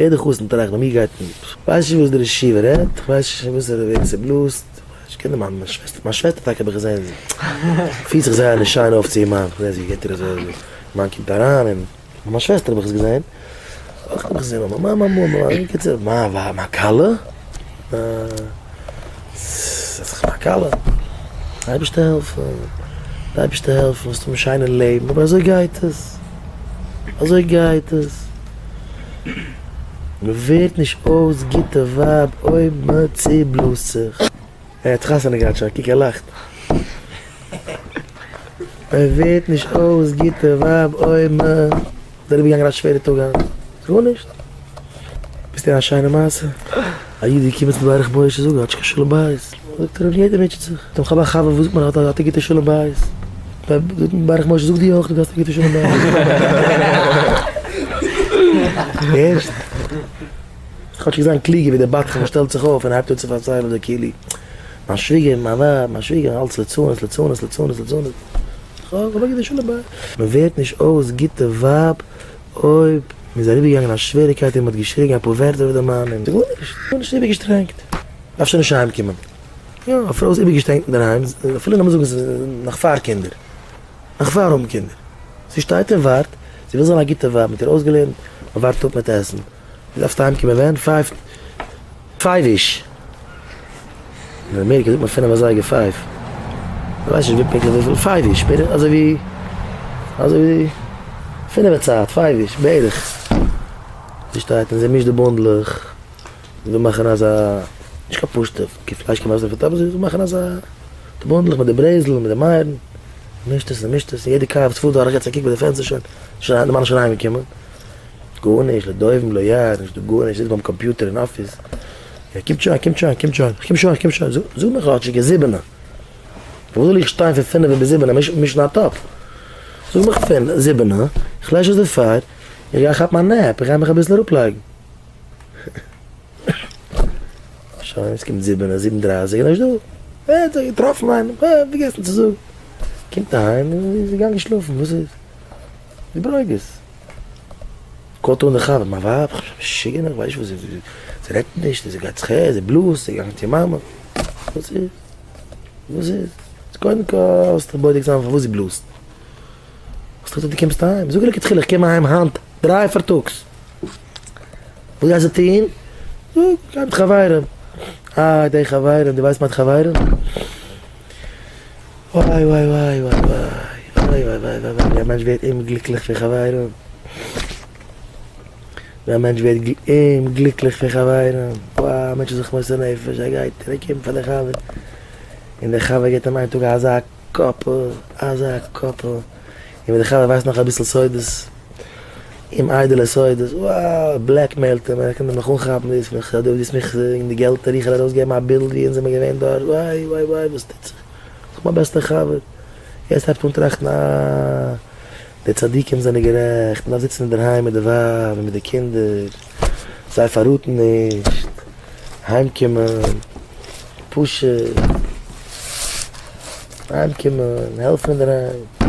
יעדער חתן טראכט ביי מיר גייט מען. כ'ווייס נישט וואס דער ראש ישיבה רעדט, כ'ווייס נישט וואס ער ווער ס'בלאזט, כ'קען די מאן, מיין שוועסטער, מיין שוועסטער טאקע האב איך געזען זי פירט זיך זייער נישט שיין אויף צו איר מאן, כ'זע זי געבט איר אזוי אזוי, מאן קומט אריין און ביי מיין שוועסטער האב איך עס געזען, אויך האב איך געזען ביי מיין מאמע אמאל, בקיצור, מיין ווייב, מיין כלה, ס'איז מיין כלה, די אייבערשטער העלפן, די אייבערשטער העלפן זאלסט האבן שיינע לעבן, אבער אזוי גייט עס, אזוי גייט עס, מען ווערט נישט אויס גוטע ווייב אויב מען צובלאזט זיך. ער האט חתונה געהאט שוין, קוק ער לאכט. מען ווערט נישט אויס גוטע ווייב אויב מען איז אריבערגעגאנגען א שווערע טאג היינט. גארנישט. ביסט אין א שיינע מעשה. א איד איז געקומען צום ברך משה זאגן ער האט נישט קיין שלום בית. זאגט ער אים יעדער מוטשעט זיך. זאגט אים כ'האב א חבר וואס זאגט מיר ער האט א גוטע שלום בית. זאגט אים ברך משה זאג דו אויך דו האסט א גוטע שלום בית. הערסט? כאטשיג זיין קלוגער ווי דער בדחן וואס שטעלט זיך אויף און הייבט אן צו פארציילן די כאילו מיין שוויגער, מיין ווייב, מיין שוויגער, אלץ לצנות, לצנות, לצנות, לצנות. כ'האב א גוטע שלום בית. מען ווערט נישט אויס גוטע ווייב אויב מען איז אריבערגעגאנגען א שוועריקייט און מען האט געשריגן אפאר ווערטער אויף די מאן און גארנישט, גארנישט איבערגעשטרענגט. דארף שוין נישט אהיים קומען. יא, א פרוי איז איבערגעשטרענגט אינדערהיים, אפילו לאמיר זאגן ס'איז נאך פאר קינדער. נאך פאר האבן קינדער. זי שטייט און ווארט, זי וויל זיין א גוטע ווייב, מען האט איר אויסגעלערנט, מען ווארט אפ מיט עסן. דו דארפסט אהיים קומען ווען? פייוו פייוויש. אין אמעריקע זאגט מען פינף אזייגער פייוו. כ'ווייס נישט ווי פונקטליך וויפיל. פייוויש בערך אזוי ווי אזוי ווי פינעווע צייט פייוויש בערך. זי שטייט און זי מישט די בונדלעך. זי וויל מאכן אזא נישט קיין פשוטע פלייש קען מען אויסלעפלען אבער זי וויל מאכן אזא די בונדלעך מיט די ברעזל מיט די מייערן. מישט עס און מישט עס און יעדע קאר וואס פארט דורך געט זי א קוק ביי די פענסטער שוין שוין די מאן איז שוין אהיימגעקומען. גארנישט, לא דובים לא יער, נישט דא גארנישט, זיצט ביים קאמפיוטער אין אפיס, ער קומט שוין, קומט שוין, קומט שוין, כ'קום שוין, כ'קום שוין, זאג מיך כאטשיג זיבענע, פארוואס זאל איך שטיין פון פינעווע ביז זיבענע מישן א טאפ, זאג מיך פון זיבענע, איך לעש אויס די פייער, איך גיי כאפן א nap, איך גיי מיך אביסל אראפלייגן. שוין, עס קומט זיבענע, זיבן דרייסיג, נישט דא, ער האט זיך געטראפן איינעם, פארגעסן צו זאגן, קומט אהיים און איז געגאנגען שלאפן, וואס איז? די ברוגז. call ט אן די חבר, מיין ווייב, כ'בין משוגע, איך ווייס נישט וואס זי, זי רעדט נישט, זי גייט זיך הער, זי בלאזט, זי געגאנגען צו איר מאמע, וואס איז? וואס איז? קודם כל זאלסטו בודק זיין פארוואס זי בלאזט. וואס טוט דו קומסט אהיים? זאג איר לכתחילה איך קום אהיים היינט דריי פארטאגס. וואס גייסטו טון? זאג, גיי מיט חברים. איי די חברים, דו ווייסט מיין חברים? וויי וויי וויי וויי וויי וויי וויי וויי וויי ווי א מענטש ווערט אומגליקליך פון חברים, ווי א מענטש ווערט אומגליקליך פון חברים, וואו א מענטש איז זיך מוסר נפש, ער גייט און ער קומט פאר די חבר, און דער חבר געבט אים איין טאג אזא קאפע, אזא קאפע, און ווען דער חבר ווייסט נאך אביסל סודות, אומאיידעלע סודות, וואו, blackmail ט אים, ער קען אים נאך אנכאפן, דו האסט מיך, דו האסט מיך אין די געלטער, איך וועל ארויסגעבן א בילד ווי אונז זעמיר געווען דארט, וויי וויי וויי וואס טוט זיך. ס'איז מיין בעסטער חבר. יעצט הייבט אן טראכטן אה, די צדיקים זענען גערעכט, מ'דארף זיצן אינדערהיים מיט די ווייב און מיט די קינדער, זיי פארראטן נישט, אהיימקומען, פשוט, אהיימקומען, העלפן אינדערהיים.